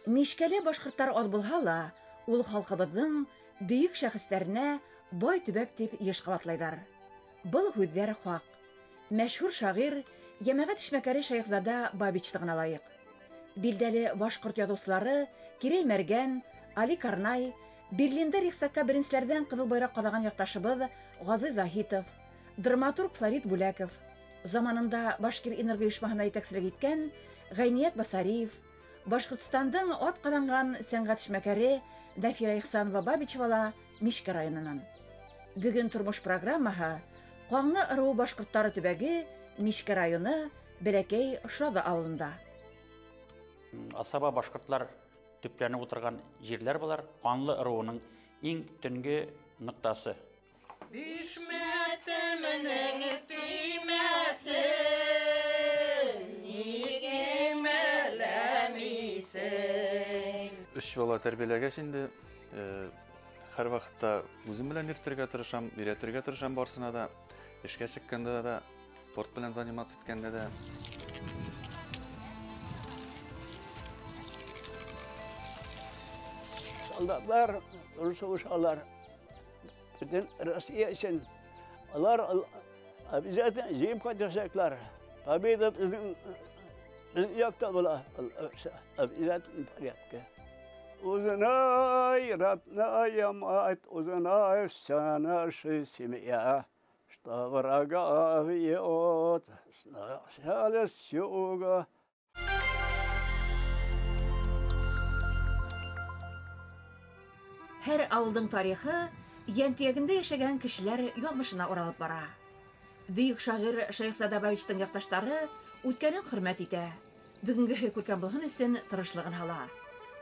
Мишкәле башҡорттар аҙ булһа ла, ул халҡыбыҙҙың бөйөк шәхестәренә бай төбәк тип йыш ҡабатлайҙар. Был һүҙҙәр хаҡ. Мәшһүр шағир, йәмәғәт эшмәкәре Шәйехзада Бабичты ғына лайыҡ. Билдәле башҡорт яҙыусылары Кирей Мәргән, Али Карнай, Берлинда Рейхстагка беренселәрҙән ҡыҙыл байраҡ ҡаҙаған яҡташыбыҙ Ғазый Заһитов, драматург Флорид Бүләков, заманында Башкир энерго ойошмаһына етәкселек иткән Ғәйниәт Басариев, Башҡортостандың ат ҡаҙанған сәнғәт эшмәкәре Нәфирә Ихсанова Бабичева ла Мишкә районынан. Бөгөн тормош программаһы Ҡаңлы ырыуы башҡорттары төбәге Мишкә районы Бәләкәй Шаҙы ауылында. Асаба башҡорттар төпләнеп ултырған ерләр былар. Ҡанлы ырыуының иң төнгө ноҡтасы. Бишмәтеменең төймәсе ник имәләмисең? Өс бала тәрбиәләгәс инде, һәр ваҡытта үҙем белән йөрөтөргә тырышам, өйрәтергә тырышам барысына да, эшкә сыҡҡанда да, спорт белән заниматься иткәндә дә. Солдатлар суғышалар. Бөтөн Россия өсөн. Алар обязательно җыеп кайтачаклар. Победа безнең якта була. Обязательно порядке. Узнай, родная мать, узнай вся наша семья, что врага бьет с начала с юга. Һәр ауылдың тарихы йәнтөйәгендә йәшәгән кешеләр яҙмышына уралып бара. Бөйөк шағир Шәйехзада Бабичтың яҡташтары үткәнен хөрмәт итә, бөгөнгөһө күркәм булһын өсөн тырышлығын һала.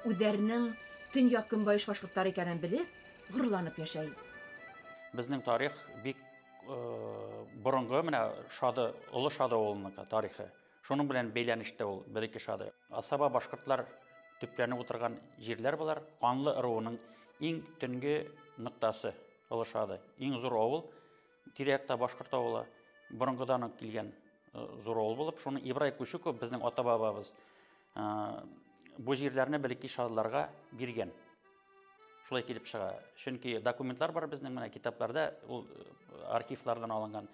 Үҙҙәренең төньяҡ көнбайыш башҡорттары икәнен белеп, ғорурланып йәшәй. Беҙҙең тарих бик боронғо, менә Шады, Оло Шады ауылының тарихы. Шуның белән бәйләнештә ул Бәләкәй Шады. Асаба башҡорттар төпләнеп ултырған ерләр былар. Ҡанлы ырыуының иң төнгө ноҡтасы Оло Шады. Иң ҙур ауыл, тирә-яҡта башҡорт ауылы, боронғодан уҡ килгән ҙур ауыл булып, шуны Ибрай Кучуков, беҙҙең ата-бабабыҙ, бу ерләрне Бәләкәй Шадыларға биргән. Шулай килеп сыға. Сөнки документлар бар беҙҙең менә китапларда, ул архивларҙан алынған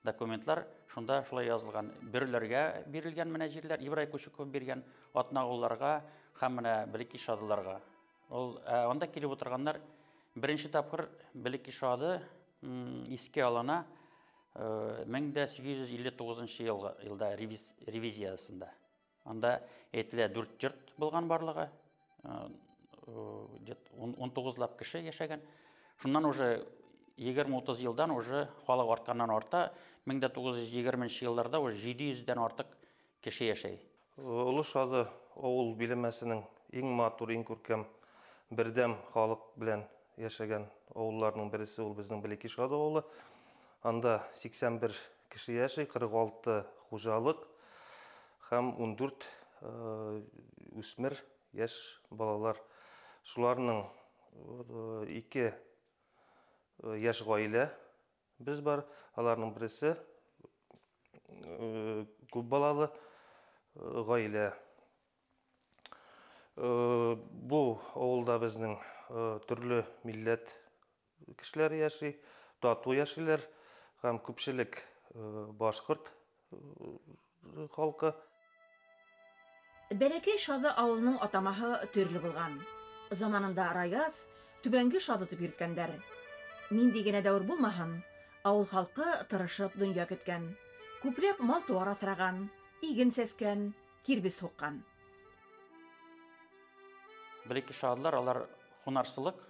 документлар, шунда шулай язылған. Бөреләргә бирелгән менә җирләр, Ибрай Кучуков биргән Атнағулларға һәм менә Бәләкәй Шадыларға. Ул анда килеп утырганнар беренче тапкыр Бәләкәй Шады искә алына 1859 елда ревизиясында. Анда әйтелә 4 йорт булган барлыгы, где-то 19лап кеше яшәгән. Шуннан уже 20-30 елдан уже халык артканнан арта, 1920 елларда уже 700дән артык кеше яшәй. Оло Шады авыл биләмәсенең иң матур, иң күркәм бердәм халык белән яшәгән авылларның бересе ул безнең Бәләкәй Шады авылы. Анда 81 кеше яшәй, 46 хуҗалык һәм 14 үсмер яшь балалар. Шуларның 2 яшь гаилә без бар. Аларның бересе күп балалы гаилә. Бу авылда безнең төрле милләт кешеләре яши, тату яшиләр һәм күпчелек башҡорт халҡы. Бәләкәй Шады ауылының атамаһы төрлө булған. Заманында Раяз, Түбәнге Шады тип йөрөткәндәр. Ниндәй генә дәүер булмаһын, ауыл халҡы тырышып донъя көткән. Күпләп мал-тыуар аҫраған, иген сәскән, кирбес һуҡҡан. Бәләкәй Шадылар алар һунарсылык,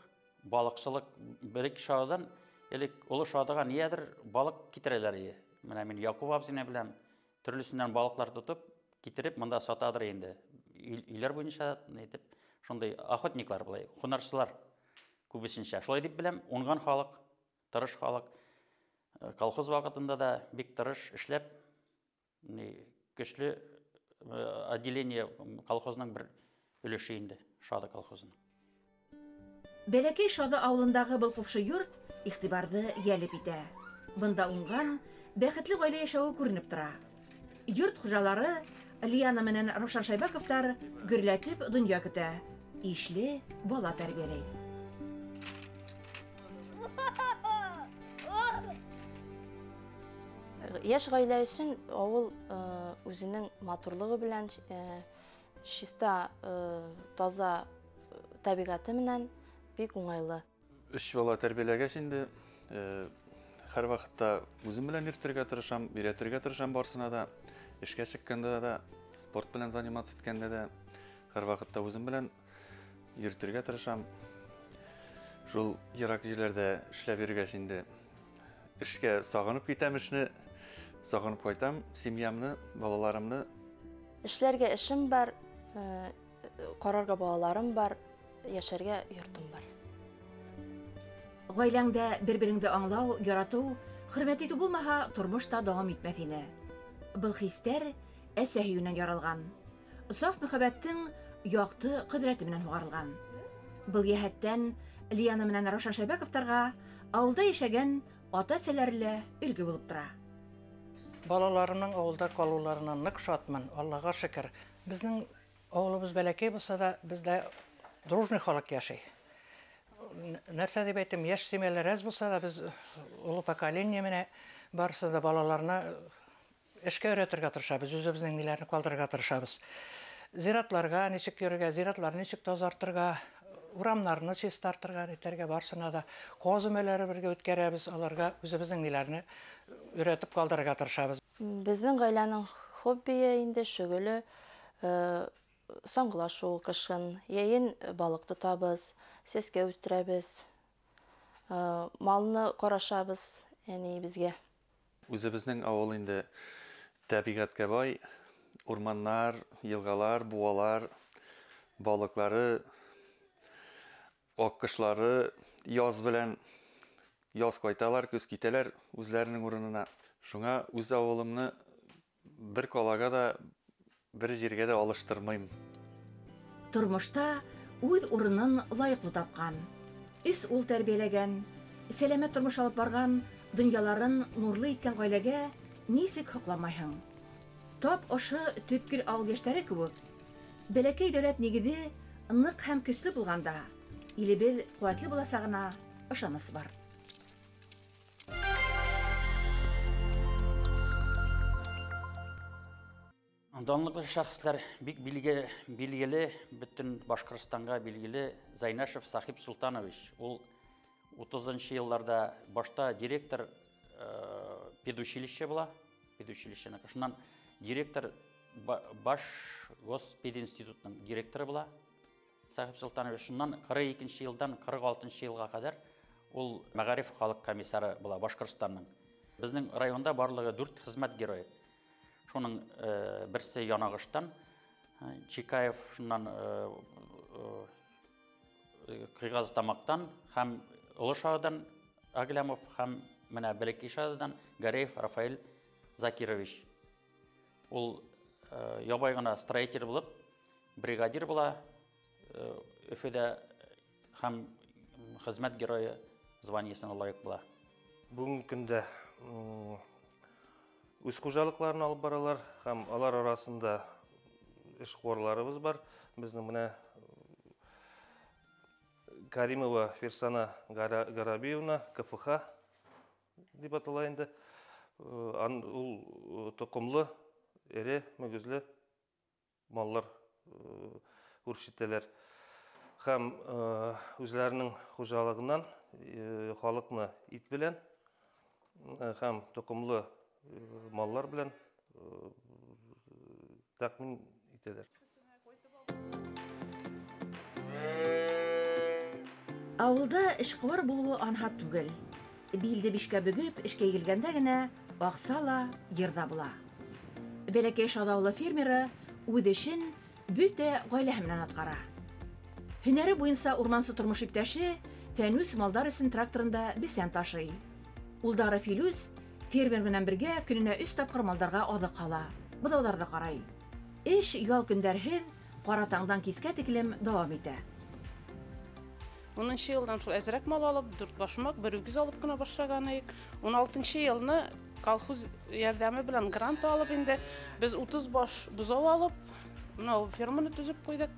балыҡсылык. Бәләкәй Шадыдан элек Оло Шадыға ниәҙер балыҡ китерәләр ине. Менә мин Яҡуп абзыйны беләм, төрлөсенән балыҡлар тотоп, китереп монда сатадыр инде. Өйләр буйынса әйтеп, шундай охотниклар былай, һунарсылар күбесенчә. Шулай дип беләм, уңган халык, тырыш халык. Колхоз ваҡытында да бик тырыш эшләп, көслө отделение колхозның бер өлөшө инде, Шады колхозының. Бәләкәй Шады ауылындағы был ҡупшы йорт иғтибарҙы йәлеп итә. Бында уңған, бәхетле ғаилә йәшәүе күренеп тора. Йорт хужалары Лиана менән Раушан Шайбаковтар гөрләтеп донъя көтә, ишле бала тәрбиәләй. Йәш ғаилә өсөн ауыл үҙенең матурлығы белән, чиста, таза тәбиғәте менән бик уңайлы. Өс бала тәрбиәләгәс инде, һәр ваҡытта үҙем белән йөрөтөргә тырышам, өйрәтергә тырышам барысына да. Эшкә сыҡҡанда да, спорт белән заниматься иткәндә дә, һәр ваҡытта үҙем белән йөрөтөргә тырышам. Шул йыраҡ ерләрҙә эшләп йөрөгәс инде, эшкә сағынып китәм эшне, сағынып ҡайтам, семьямны, балаларымны. Эшләргә эшем бар, ҡарарға балаларым бар, йәшәргә йортом бар. Ғаиләңдә бер-береңде аңлау, яратыу, хөрмәт итеү булмаһа, тормош та дауам итмәҫ ине. Был хистәр әсә һөйөүенән яралған. Саф мөхәббәттең яҡты ҡөҙрәте менән һуғарылған. Был йәһәттән Лиана менән Раушан Шайбаковтарға ауылда йәшәгән ата-әсәләре лә өлгө булып тора. Балаларымның ауылда ҡалыуларына ныҡ шатмын, Аллаға шөкөр. Беҙҙең ауылыбыҙ бәләкәй булһа ла, беҙҙә дружный халыҡ йәшәй. Нәрсә тип әйтем, йәш семьялар әҙ булһа ла, беҙ оло поколение менән барыһы да балаларына эшкә өйрәтергә тырышабыҙ, үҙебеҙҙең ниләрне ҡалдырырға тырышабыҙ. Зиратларға нисек йөрөргә, зиратларны нисек тазартырға, урамнарны чистартырға, нитәргә, барысына да ҡаҙ өмәләре бергә үткәрәбеҙ, аларға үҙебеҙҙең ниләрне өйрәтеп ҡалдырырға тырышабыҙ. Беҙҙең ғаиләнең хоббиы инде, шөғөлө саңғылашыу ҡышын, йәйен балыҡ тотабыҙ, сәскә үҫтерәбеҙ, малны ҡарашабыҙ әнейебеҙгә. Үҙебеҙҙең ауыл инде тәбиғәткә бай, урманнар, йылғалар, быуалар, балыҡлары, аҡҡошлары яз белән яз ҡайталар, көҙ китәләр үҙләренең урынына. Шуңа үҙ ауылымны бер ҡалаға да, бер ергә дә алыштырмайым. Тормошта үҙ урынын лайыҡлы тапҡан, өс ул тәрбиәләгән, сәләмәт тормош алып барған, донъяларын нурлы иткән ғаиләгә нисек һоҡламайһың? Тап ошо төпкөл ауыл йәштәре кеүек, бәләкәй дәүләт нигеҙе ныҡ һәм көслө булғанда, илебеҙ ҡеүәтле буласағына ышаныс бар. Данлыҡлы шәхестәр бик билгеле, бөтөн Башҡортостанға билгеле Зайнашев Сахип Султанович. Ул 30-нчы йылларҙа башта директор педучилище була, педучилищеның, шунан директор баш госпединститутның директоры була Сахип Султанович. Шунан 42-нче йылдан 46-нчы йылға ҡәҙәр ул мәғариф халыҡ комиссары була Башҡортостанның. Беҙҙең районда барлығы 4 хеҙмәт геройы. Шуның берсе Янағыштан, Чикаев, шунан Ҡыйғаз Тамаҡтан һәм Оло Шағыдан Аглямов һәм менә Бәләкәй Шағыдан Гареев Рафаэль Закирович. Ул ябай ғына строитель булып, бригадир була Өфөдә һәм хеҙмәт геройы званиесына лайыҡ була. Бөгөнгө көндә үҙ хужалыҡларын алып баралар һәм алар араһында эшҡыуарларыбыҙ бар. Беҙҙең менә Каримова Ферсана Гарабиевна, КФХ тип атала инде. Ул тоҡомло, эре, мөгөҙлө маллар үрсетәләр. Һәм үҙләренең хужалығынан халыҡны ит белән һәм тоҡомло маллар белән тәьмин итәләр. Ауылда эшҡыуар булыуы анһат түгел. Билде бишкә бөгөп, эшкә егелгәндә генә аҡса ла йырҙа була. Бәләкәй Шады ауылы фермеры үҙ эшен бөтә ғаиләһе менән атҡара. Һөнәре буйынса урмансы тормош иптәше Фәнүс малдар өсөн тракторында бесән ташый. Улдары Филүс фермер менән бергә көнөнә 3 тапҡыр малдарға аҙыҡ һала, быҙауҙарҙы ҡарай. Эш ял көндәрһеҙ ҡара таңдан кискә тиклем дауам итә. 10-нчы йылдан шул әҙерәк мал алып, 4 башмаҡ, бер үгеҙ алып ҡына башлаған идек. 16-нчы йылны Колхоз ярҙамы белән грант алып инде без 30 баш бозау алып, менә ул ферманы төзеп куйдык.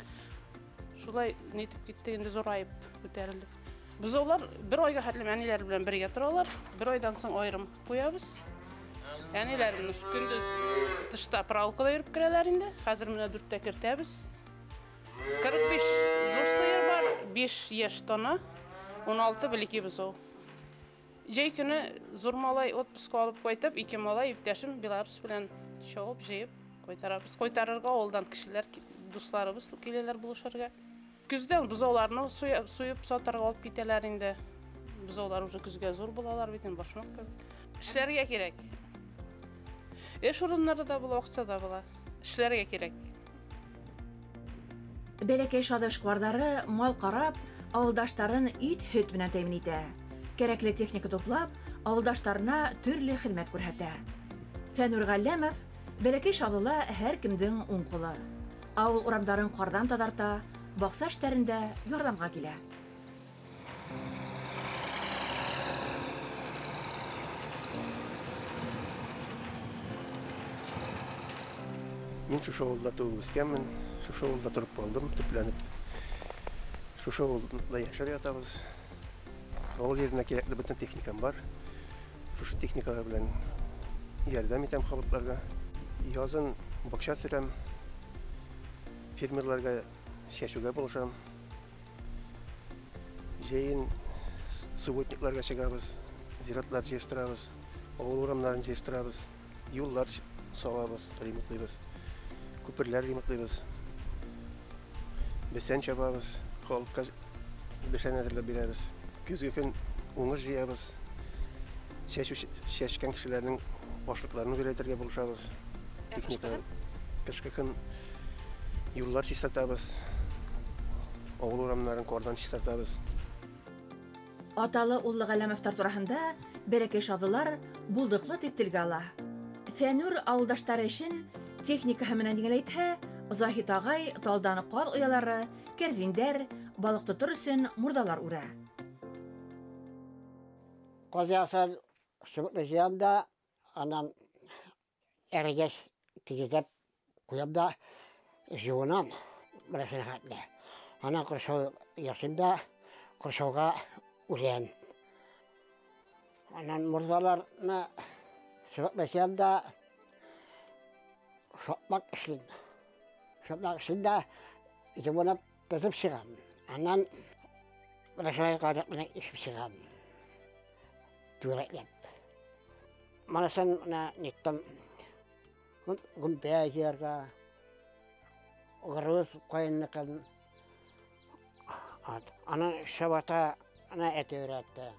Шулай нитеп китте инде, зурайып күтәрелеп. Бозаулар бер айга хәтлем әниләр белән бергә торалар. Бер айдан соң аерым куябыз. Әниләр көндөз тышта пралкада йөреп керәләр инде. Хәзер менә 4-тә кертәбез. 45 зур сыер бар, 5 яшь тана, 16 бәләкәй бозау. Җәй көне зур малай отпуск алып кайтып, 2 малай иптәшем Беларус белән чабып, җыеп кайтарабыз. Кайтарырга авылдан кешеләр, дусларыбыз киләләр булышырга. Көздән бозауларны суеп сатарга алып китәләр инде. Бозаулар уже көзгә зур булалар бит инде, башмак кебек. Эшләргә кирәк. Эш урыннары да була, акча да була. Эшләргә кирәк. Бәләкәй Шады эшкуарлары мал карап, авылдаштарын ит, һөт белән тәэмин итә. Кәрәкле техника туплап, авылдаштарына төрле хезмәт күрһәтә. Фәнүр Галләмов Бәләкәй Шадыла һәр кемдең уң кулы. Авыл урамдарын кардан тадарта, бакса эшләрендә ярдәмгә килә. Мин шушы авылда туып үскәнмен, шушы авылда торып калдым, төпләнеп. Шушы авылда яшәп ятабыз. Авыл еренә кирәкле бөтен техникам бар. Шушы техникалар белән ярдәм итәм халыкларга. Язын бакча сөрәм, фермерларга чәчүгә булышам. Җәен субботникларга чыгабыз, зиратлар җыештырабыз, авыл урамнарын җыештырабыз, юллар салабыз, ремонтлыйбыз, күперләр ремонтлыйбыз. Бесән чабабыз, халыкка бесән әзерләп бирәбез. Көзге көн уңыш җыябыз. Чәчкән кешеләрнең башлыкларын өйрәтергә булышабыз. Техника. Кышкы көн юллар чистартабыз. Авыл урамнарын кардан чистартабыз. Аталы уллы Галләмовтар тураһында Бәләкәй Шадылар булдыклы дип телгә ала. Фәнүр авылдаштары өчен техника һәменә җиңеләйтһә, Заһит агай талдан кар оялары, кәрзиндәр, балык тотыр өчен мурдалар үрә. Каз ясар чыбыкны җыям да, аннан әрегәч тигезләп куям да жуынам менә хәтле. Аннан кыршау ясыйм да, кыршауга үрәм. Аннан мурзаларны чыбыкны җыям да, шапмак эшлим. Шапмак эшлим дә, жуынып тезеп чыгам. Аннан менә шулай кадак белән ишеп чыгам. Түгәрәкләп. Монысын менә ниттем. Гөмбә җыярга, гырыз каенныкын. Аның чабата ана әти өйрәтте.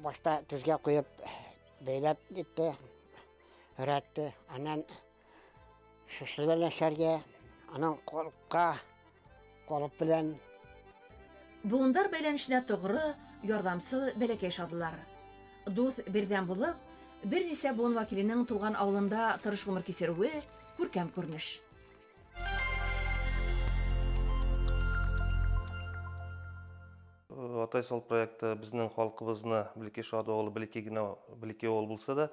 Башта тезгә куеп бәйләп китте, өйрәтте. Аннан шөшле белән эшләргә, аның калыпка, калып белән. Буындар бәйләнешенә тугры, ярдәмсел Бәләкәй Шадылар. Дуҫ берҙәм булып, бер нисә буын вәкиленең туған ауылында тырыш ғүмер кисереүе күркәм күренеш. Атай сал проекты безнең халкыбызны Бәләкәй Шады авылы бәләкәй генә бәләкәй авыл булса да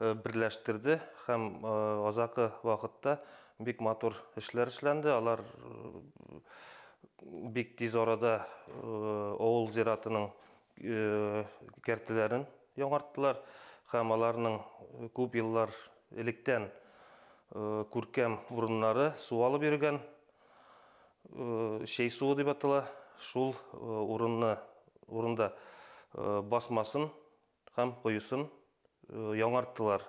берләштерде һәм азакы вакытта бик матур эшләр эшләнде. Алар бик тиз арада авыл зиратының кәртеләрен яңарттылар һәм аларның күп еллар электән күркәм урыннары су алып йөргән чәй суы дип атала. Шул урында басмасын һәм коюсын яңарттылар.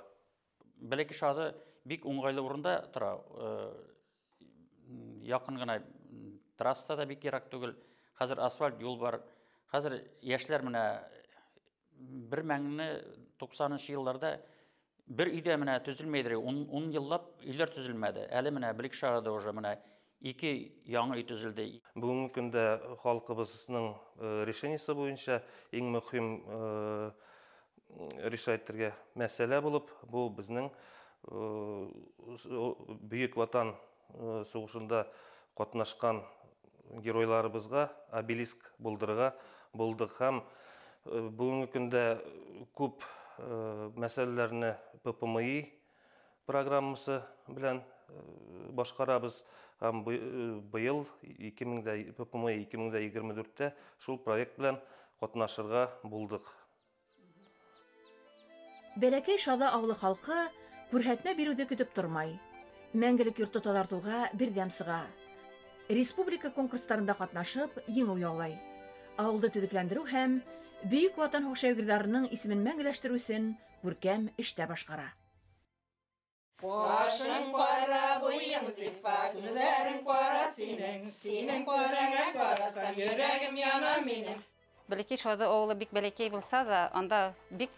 Бәләкәй Шады бик уңайлы урында тора. Якын гына трасса да бик ерак түгел. Хәзер асфальт юл бар. Хәзер яшьләр менә 1990 елларда бер өйдә менә төзелмәйдер. 10 еллап өйләр төзелмәде. Әле менә Бәләкәй Шадыда уже менә 2 яңа өй төзелде. Бүгенге көндә халкыбызның решениесе буенча иң мөһим решать итәргә мәсьәлә булып, бу безнең Бөек Ватан сугышында катнашкан геройларыбызга обелиск булдырырга булдык һәм Бүгенге көндә күп мәсьәләләрне ППМИ программасы белән башҡарабыз. Һәм быйыл ППМИ 2024-тә шул проект белән ҡатнашырға булдыҡ. Бәләкәй Шаҙы ауылы халҡы күрһәтмә биреүҙе көтөп тормай. Мәңгелек йортто таҙартыуға берҙәм сыға. Республика конкурстарында ҡатнашып, еңеү яулай. Ауылды төҙөкләндереү һәм Бөйөк Ватан һуғышы яугирҙарының исемен мәңгеләштереү өсөн күркәм эштә башҡара. Башың ҡара, буйың зифа, күҙҙәрең ҡара синең, синең ҡараңа ҡарасам, йөрәгем яна минең. Бәләкәй Шаҙы ауылы бик бәләкәй булса да, анда бик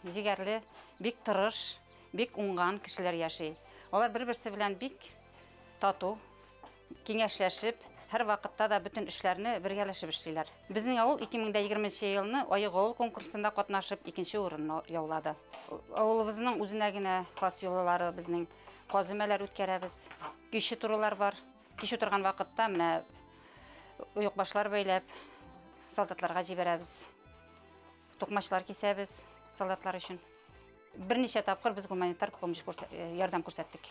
егәрле, бик тырыш, бик уңған кешеләр йәшәй. Алар бер-берсе белән бик татыу, киңәшләшеп, һәр ваҡытта да бөтөн эшләрне бергәләшеп эшләйләр. Беҙҙең ауыл 2020 йылны Айыҡ ауыл конкурсында ҡатнашып икенсе урынны яулады. Ауылыбыҙҙың үҙенә генә хас йолалары, беҙҙең ҡазымәләр үткәрәбеҙ. Кеше турылар бар. Кеше торған ваҡытта менә ойоҡбашлар бәйләп солдатларға ебәрәбеҙ. Туҡмашлар кисәбеҙ солдатлар өсөн. Бер нисә тапҡыр беҙ гуманитар помощь ярҙам күрһәттек.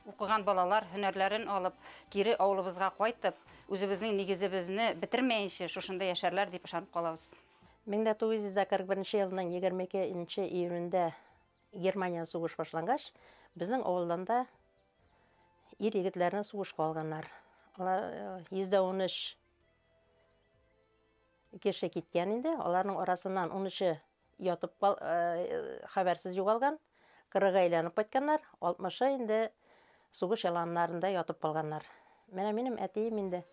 Уҡыған балалар һөнәрләрен алып, кире ауылыбыҙға ҡайтып, үҙебеҙҙең нигеҙебеҙҙе бөтөрмәйенсә шушында йәшәрләр тип ышанып ҡалабыҙ. 1941 йылының 22 июнендә Германия һуғыш башланғас, беҙҙең ауылдан да ир егетләрен һуғышҡа алғандар. Алар 113 кеше киткән инде, аларның арасынан 13-е ятып хәбәрсеҙ юғалған, 40-ға әйләнеп ҡайтҡандар, 60-ы инде һуғыш яландарында ятып ҡалғандар. Менә минең әтейем инде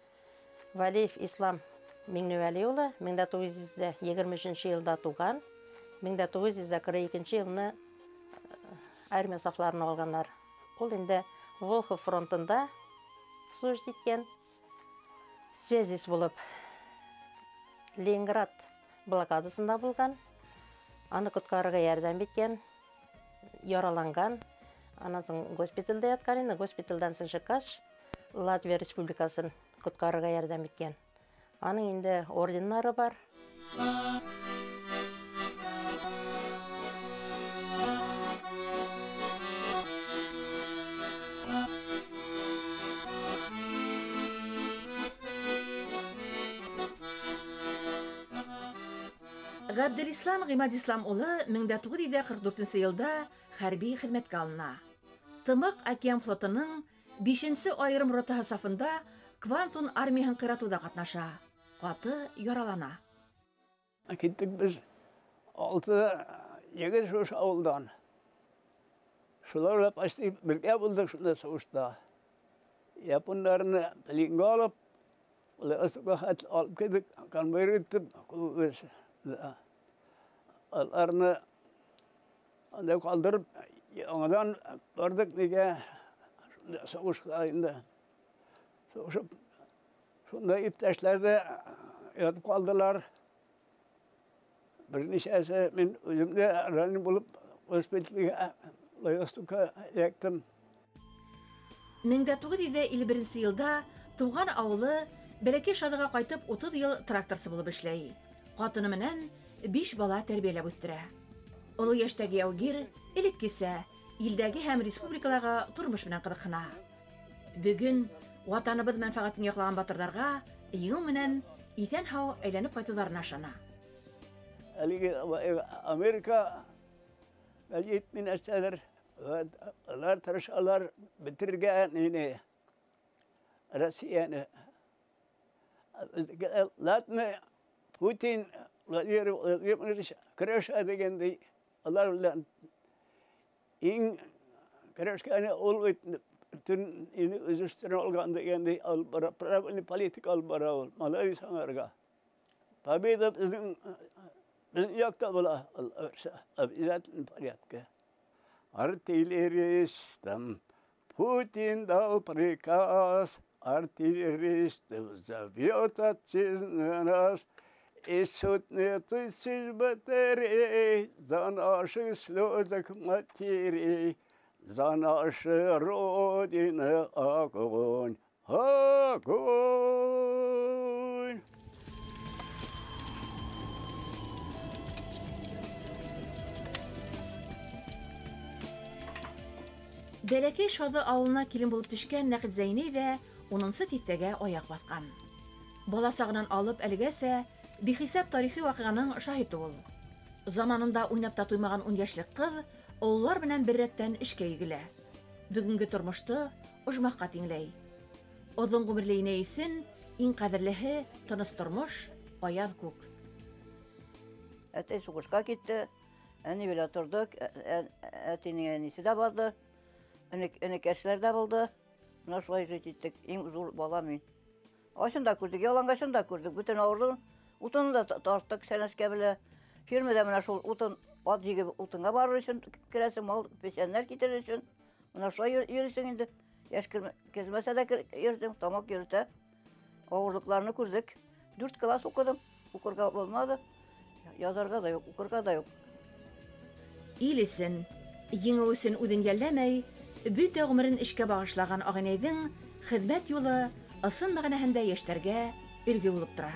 Валиев Ислам Миңневәли улы 1923 йылда туған, 1942 йылны армия сафларына алғандар. Ул инде Волхов фронтында служить иткән, связист булып Ленинград блокадасында булған, аны ҡотҡарырға ярҙам иткән, яраланған. Анан соң госпиталдә яткан инде, госпиталдан соң чыккач, Латвия Республикасын ҡотҡарырға ярҙам иткән. Аның инде орденнары бар. Ғәбделислам Ғимадислам улы 1944 йылда хәрби хеҙмәткә алына. Тымыҡ океан флотының 5-нсе айырым ротаһы сафында Квантун армияһын ҡыратыуҙа ҡатнаша, ҡаты яралана. Киттек беҙ 6 егет шушы ауылдан. Шулар белән почти бергә булдыҡ шунда һуғышта. Япондарны пленга алып, Владивостокка алып киттек, конвейер итеп, күбебеҙ. Аларны анда ҡалдырып, яңынан барҙыҡ нигә һуғышҡа инде. Һуғышып, шунда иптәшләр ҙә ятып ҡалдылар. Бер нисәсе мин үҙем дә ранен булып госпиталгә Владивостокка эләктем. 1951 йылда тыуған ауылы Бәләкәй Шаҙыға ҡайтып 30 йыл тракторсы булып эшләй. Ҡатыны менән 5 бала тәрбиәләп үҫтерә. Оло йәштәге яугир элеккесә илдәге һәм республикалағы тормош менән ҡыҙыҡһына. Бөгөн ватаныбыҙ мәнфәғәтен яҡлаған батырҙарға еңеү менән иҫән-һау әйләнеп ҡайтыуҙарына ышана. Әлеге Америка етмей нәрсәлер, улар тырышалар бөтөргә нине Россияны. Ладно, Путин Владимир Владимирович көрәшә дигәндәй, алар белән иң көрәшкәне ул бит бөтөн үҙ өҫтөнә алған дигәндәй алып бара, правильный политика алып бара ул. Молодец аңарга. Победа беҙҙең яҡта була, обязательно порядке. Артиллеристам Путин дал приказ, артиллеристов зовет отчизна нас, и сотни тысяч батарей за наши слезы матерей, за наши родины огонь, огонь. Бәләкәй Шаҙы ауылына килен булып төшкән Нәҡит Зәйни ҙә 10-нсы тиҫтәгә аяҡ баҫҡан. Бала сағынан алып әлегәсә бихисап тарихи ваҡиғаның шаһиты ул. Заманында уйнап та туймаған 10 йәшлек ҡыҙ ололар менән бер рәттән эшкә егелә. Бөгөнгө тормошто ожмахҡа тиңләй. Оҙон ғүмерле инәй өсөн иң ҡәҙерлеһе тыныс тормош, аяҙ күк. Әтәй һуғышҡа китте, әни белән торҙоҡ, әтинең әнисе дә барҙы. Энекәшләр дә булды. Менә шулай жить иттек. Иң зур бала мин. Ашын да күрҙек, яланғашын да күрҙек. Бөтөн ауырлығын, утынын да тарттыҡ сәнәскә белә. Фермада менә шул утын, ат егеп утынға барыр өсөн керәсең, мал песәннәр китерер өсөн. Менә шулай йөрөсөң инде. Йәш кермәсә дә йөрөсөң, тамаҡ йөрөтә. Ауырлыҡларны күрҙек. 4 класс уҡыным. Уҡырға булманы. Яҙарға да юҡ, уҡырға да юҡ. Ил өсөн, еңеү өсөн үҙен йәлләмәй, бөтә ғүмерен эшкә бағышлаған ағинәйҙең хеҙмәт юлы ысын мәғәнәһендә йәштәргә өлгө булып тора.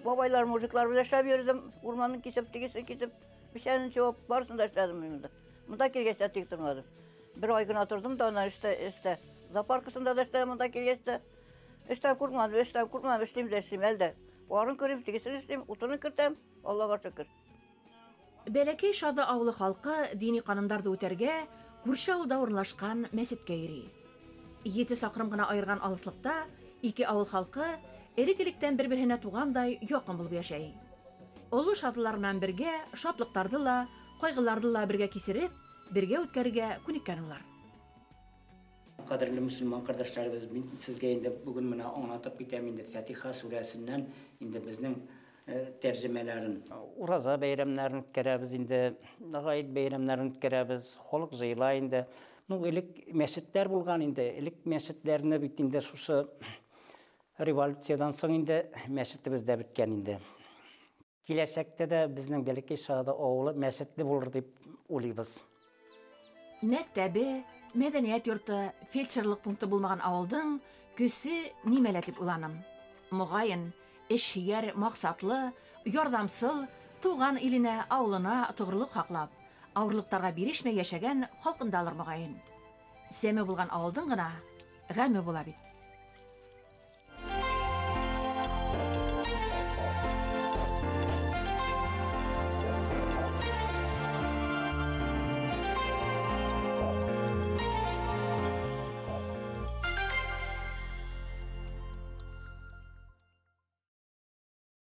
Бабайлар, мужиклар белән эшләп йөрөдем, урманын кисеп, тегесен кисеп, бесәнен чабып, барысын да эшләдем мин монда. Монда килгәс тә тик тормадым. Бер ай гына торҙом да, анан эштә, зоопаркасында да эшләдем, монда килгәс тә. Эштән ҡурҡманым, эштән ҡурҡманым, эшләйем дә эшләйем әле дә. Барын күрәм, тегесен эшләйем, утынын кертәм, Аллаға шөкөр. Бәләкәй Шаҙы ауылы халҡы дини ҡанундарҙы үтәргә күрше ауылда урынлашҡан мәсеткә йөрөй. 7 саҡрым ғына айырған алыҫлыҡта ике ауыл халҡы элек-электән бер-береһенә туғандай яҡын булып йәшәй. Оло шаҙылар менән бергә шатлыҡтарҙы ла, ҡайғыларҙы ла бергә кисереп, бергә үткәрергә күнеккән улар. Ҡәҙерле мөселман ҡәрҙәштәребеҙ, мин һеҙгә инде бөгөн менә аңлатып китәм инде Фатиха сүрәсенән инде беҙҙең тәржемәләрен. Ураза бәйрәмнәрен үткәрәбеҙ инде, ғәйет бәйрәмнәрен үткәрәбеҙ, халыҡ йыйыла инде. Ну, элек мәсеттәр булған инде, элек мәсеттәрне бит инде шушы революциядан соң инде мәсетебеҙ дә бөткән инде. Киләсәктә дә беҙҙең Бәләкәй Шаҙы ауылы мәсетле булыр тип уйлайбыҙ. Мәктәбе, мәҙәниәт йорто, фельдшерлыҡ пункты булмаған ауылдың көсө нимәлә тип уйланым. Моғайын, эшһөйәр, маҡсатлы, ярҙамсыл, туған иленә, ауылына тоғролоҡ һаҡлап, ауырлыҡтарға бирешмәй йәшәгән халҡындалыр моғайын. Сәме булған ауылдың ғына ғәме була бит.